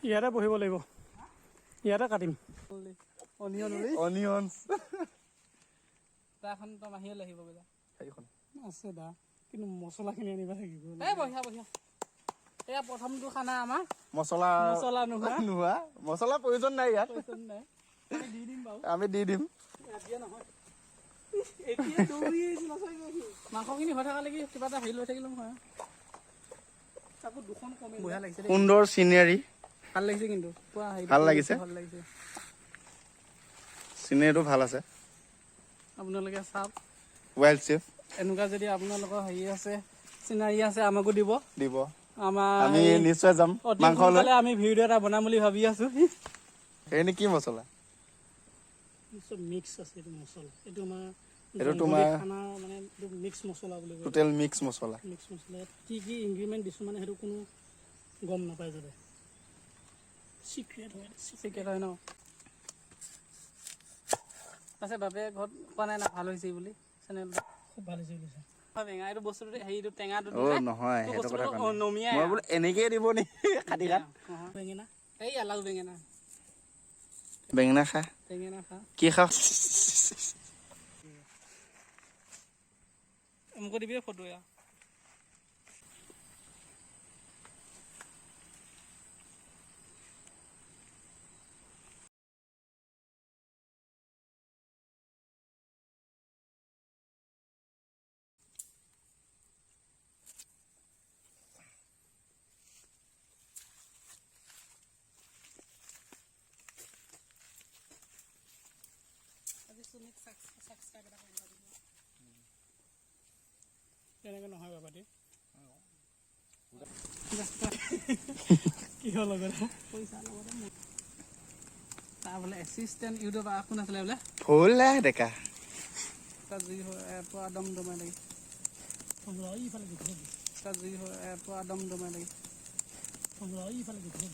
ইয়াতে বহিব লাগিব, ইয়াতে কাটিম। অনিয়ন। অনিয়নছ। দাখন তই মাহীয়ে লৈ আহিব বোলে। সেইখন আছে দা, কিন্তু মছলাখিনি আনিব থাকিব। এই বঢ়িয়া বঢ়িয়া। এয়া প্ৰথমটো খানা আমাৰ। মছলা মছলা নোহোৱা। নোহোৱা, মছলা প্ৰয়োজন নাই ইয়াত। প্ৰয়োজন নাই, আমি দি দিম বাৰু। আমি দি দিম। দিয়া নহয়, এতিয়া দৌৰি আহিছিল আচলতে। মাংসখিনি হৈ থকালৈকে কিবা এটা হেৰি লৈ থাকিলেও হয়। তাকো দুখন কমে। বঢ়িয়া লাগিছে দেই। সুন্দৰ চিনেৰী। ভাল লাগিছে কিন্তু পুৰা হেৰি। ভাল লাগিছে? ভাল লাগিছে। চিনেৰীটো ভাল আছে। আপোনালোকে চাওক। Wild chef. এনেকুৱা যদি আপোনালোকৰ হেৰি আছে, চিনাৰী আছে, আমাকো দিব। দিব। আমাৰ আমি নিশ্চয় যাম অতি মাংস লৈ। সোনকালে আমি ভিডিঅ' এটা বনাম বুলি ভাবি আছো। এইখিনি কি মছলা? চব মিক্স আছে এইটো মছলা। এইটো আমাৰ এইটো জংঘলী তোমাৰ খানা, মানে এইটো মিক্স মছলা বুলি কয়। টোটেল মিক্স মছলা। মিক্স মছলা। ইয়াত কি কি ইনগ্ৰিডিয়েণ্ট দিছোঁ, মানে সেইটো কোনো গম নাপায় যাতে। চিক্ৰেট হয়। চিকেন হয় ন? পাছে বাপে ঘৰত কোৱা নাই না ভাল হৈছে বুলি চেনেলটো? খুব ভাল হৈছে বুলি। বেঙা এইটো বস্তুটো, হেৰিটো টেঙাটো অ দিলে, নহয়, তো সেইটো কথা বস্তুটো কোৱা নাই। নমিয়াই। মই বোলো এনেকেই দিব নেকি কাটি কাট। নহয়। বেঙেনা। এই লাউ বেঙেনা। বেঙেনা খা। বেঙেনা খা। কি খা? মোকো দিবি ফটো এয়া। আজি চুমিক ছাবস্ক্ৰাইব এটা কৰিব দিব। তেনেকৈ নহয় বাবা। কিহৰ লগত? পইচা লগতে মোৰ তাৰ বোলে এছিষ্টেণ্ট ইউটিউবাৰ কোন আছিলে বোলে? ভোলা ডেকা। তাত জুই হৈ পুৰা দম দমাই লাগে। ইফালে দেখি তাত জুই হৈ পুৰা দম দমাই লাগে। ইফালে দেখি।